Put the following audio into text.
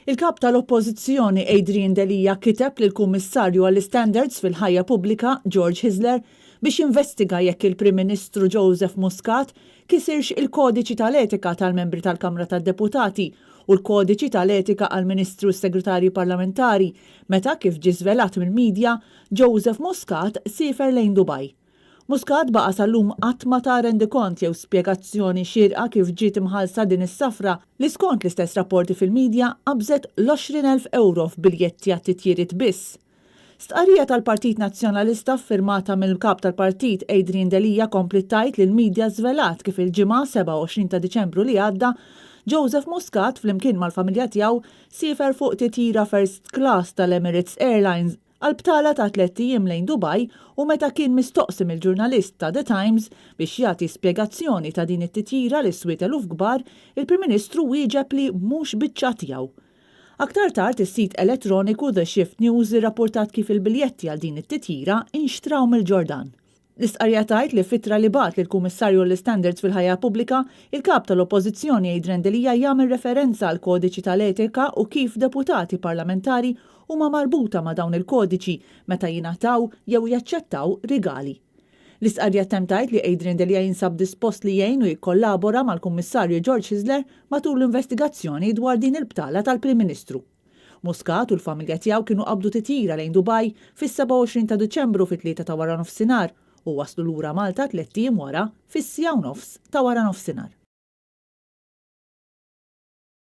Il-Kap tal-Oppożizzjoni Adrian Delia kiteb lill-Kummissarju għall-Istandards fil-Ħajja Pubblika George Hyzler biex jinvestiga jekk il-Prim Ministru Joseph Muscat kisirx il-Kodiċi tal-Etika tal-Membri tal-Kamra tad-Deputati u l-Kodiċi tal-Etika għall-Ministri u s-Segretarji Parlamentari meta, kif ġie żvelat mill-midja, Joseph Muscat siefer lejn Dubai. Muscat baqa' sal-lum qatt ma ta rendikont jew spjegazzjoni xierqa kif ġiet imħallsa din is-safra li skont l-istess rapporti fil-media qabżet l-20,000 ewro f'biljetti għat-titjiriet biss. Stqarrija tal-Partit Nazzjonalista ffirmata mill-Kap tal-Partit Adrian Delia kompliet tgħid li l-media żvelat kif il-Ġimgħa 27 ta' Diċembru li għadda Joseph Muscat flimkien mal-familja tiegħu siefer fuq titjira first class tal-Emirates Airlines għal btala ta' tlett ijiem lejn Dubai u meta kien mistoqsi mill-ġurnalist ta' The Times biex jagħti spjegazzjoni ta' din it-titjira li swiet eluf kbar, il-Prim Ministru wieġeb li mhux biċċa tiegħu. Aktar tard is-sit elettroniku The Shift News irrappurtat kif il-biljetti għal din it-titjira inxtraw mill-Ġordan. L-istqarrija tgħid li f'ittra li bagħat lill-Kummissarju għall-Istandards fil-Ħajja Pubblika, il-Kap tal-Oppożizzjoni Adrian Delia jagħmel referenza għall-kodiċi tal-etika u kif deputati parlamentari huma marbuta ma' dawn il-kodiċi meta jingħataw jew jaċċettaw rigali. L-istqarrija ttemm tgħid li Adrian Delia jinsab dispost li jgħin u jikkollabora mal-Kummissarju George Hyzler matul l-investigazzjoni dwar din il-btala tal-Prim Ministru. Muscat u l-familja tiegħu kienu qabdu titjira lejn Dubai fis-27 ta' Diċembru fit-tlieta ta' waranofsinhar u waslu lura Malta tlett ijiem wara fis-siegħa u nofs ta' waranofsinhar.